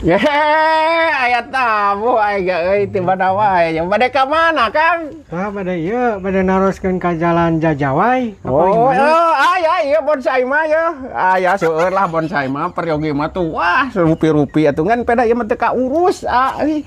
Yehe, aya tamu aya euy, ti mana wae? Yang bade ka mana, Kang? Tah, bade ieu, bade naroskeun ka Jalan Jajaway. Apa Oh, gimana? oh, aya ieu bonsai mah ya. Aya seueur lah bonsai mah, peryogi mah tuh. Wah, rupi-rupi atuh, ngan peda ieu mah teu kaurus ah euy.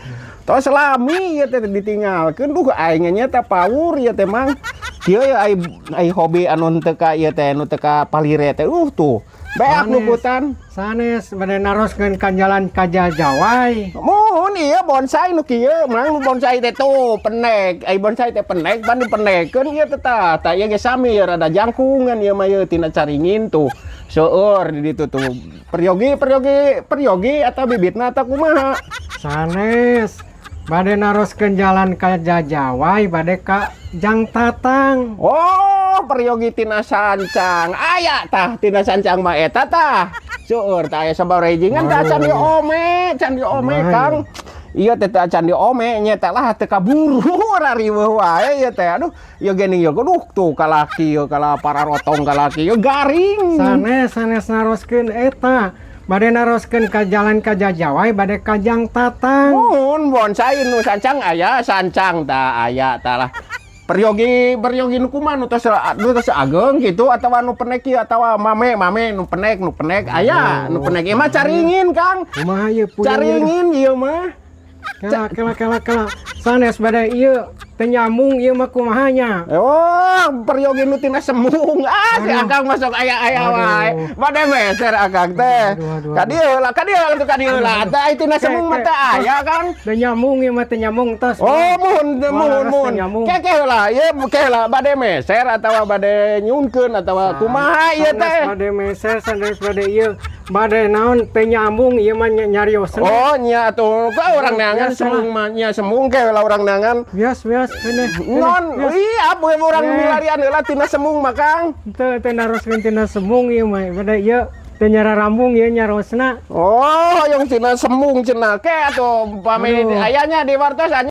Tos lami ieu teh ditinggalkeun. Duh, aing nya teh paur ieu teh, Mang. Kieu ya, ai ai hobi anu teu ka ieu teh, nu teu ka palire teh. Tuh. Beak Sanes. Luputan. Sanes, bade naroskeun ka Jalan ka Jajaway. Muhun, iya bonsai nu kieu, Mang, nu bonsai teh tuh pendek. Ai bonsai teh pendek, pan dipendekeun ieu teh tah. Tah, ieu ge sami ya, rada jangkungan ieu mah, ieu tina caringin tuh. Seueur di ditu tuh. Peryogi, peryogi, peryogi atau bibitna atau kumaha? Sanes. Bade naroskeun jalan ka Jajaway, bade ka Jang Tatang. Oh, peryogi tina sancang. Aya tah tina sancang mah eta tah. Seueur tah, aya sabaraha hiji, tah can diome, can diome, Kumaha? Kang. Iya teh, teh can diome nya teh lah, teu kaburu, rariweuh wae ieu teh. Aduh, ieu geuning ieu, duh, tuh kalaki ieu, kala pararotong kalaki ieu garing. Sanes, sanes naroskeun eta. Bade naroskeun ka Jalan ka Jajaway, bade ka Jang Tatang. Mun bonsai nu sancang aya, sancang tah aya tah lah. Peryogi, peryogi nu kumaha, nu tos ageng gitu atawa nu pendek ieu, atawa mame mame nu pendek, nu pendek aya, nu pendek ieu mah caringin, Kang. Kumaha ieu puyeng ieu? Caringin ieu mah. Kela, kela, kela, kela. Sanes, bade ieu teu nyambung ieu mah, kumaha nya? Oh, peryogi nu tina semung. Ah, si Aduh. Akang masuk aya-aya Aduh. wae. Bade meser Akang teh. Aduh, aduh, Ka dieu lah, ka dieu lah, ka dieu lah. Teh ai tina semung mah teh aya, Kang. Teu nyambung ieu mah, teu nyambung tos. Oh, muhun, muhun, Waras, muhun. teu nyambung. Ke ke lah, ieu ke lah, bade meser atawa bade nyunkeun atawa kumaha ieu teh? Sanes bade meser, sanes bade ieu. Bade naon, teu nyambung ieu mah nyariosna. Oh, nya atuh ka urang neangan Biasa. Semung mah nya, semung ke lah urang neangan. Bias, bias, ini. Non, iya, bukan urang Eh. milarian heula tina semung mah, Kang. Teu, teu naroskeun tina semung ieu mah. Bade ieu teu nyararambung ieu nyarosna. Oh, yang tina semung cenah ke atuh pami Aduh. ayanya di wartosan.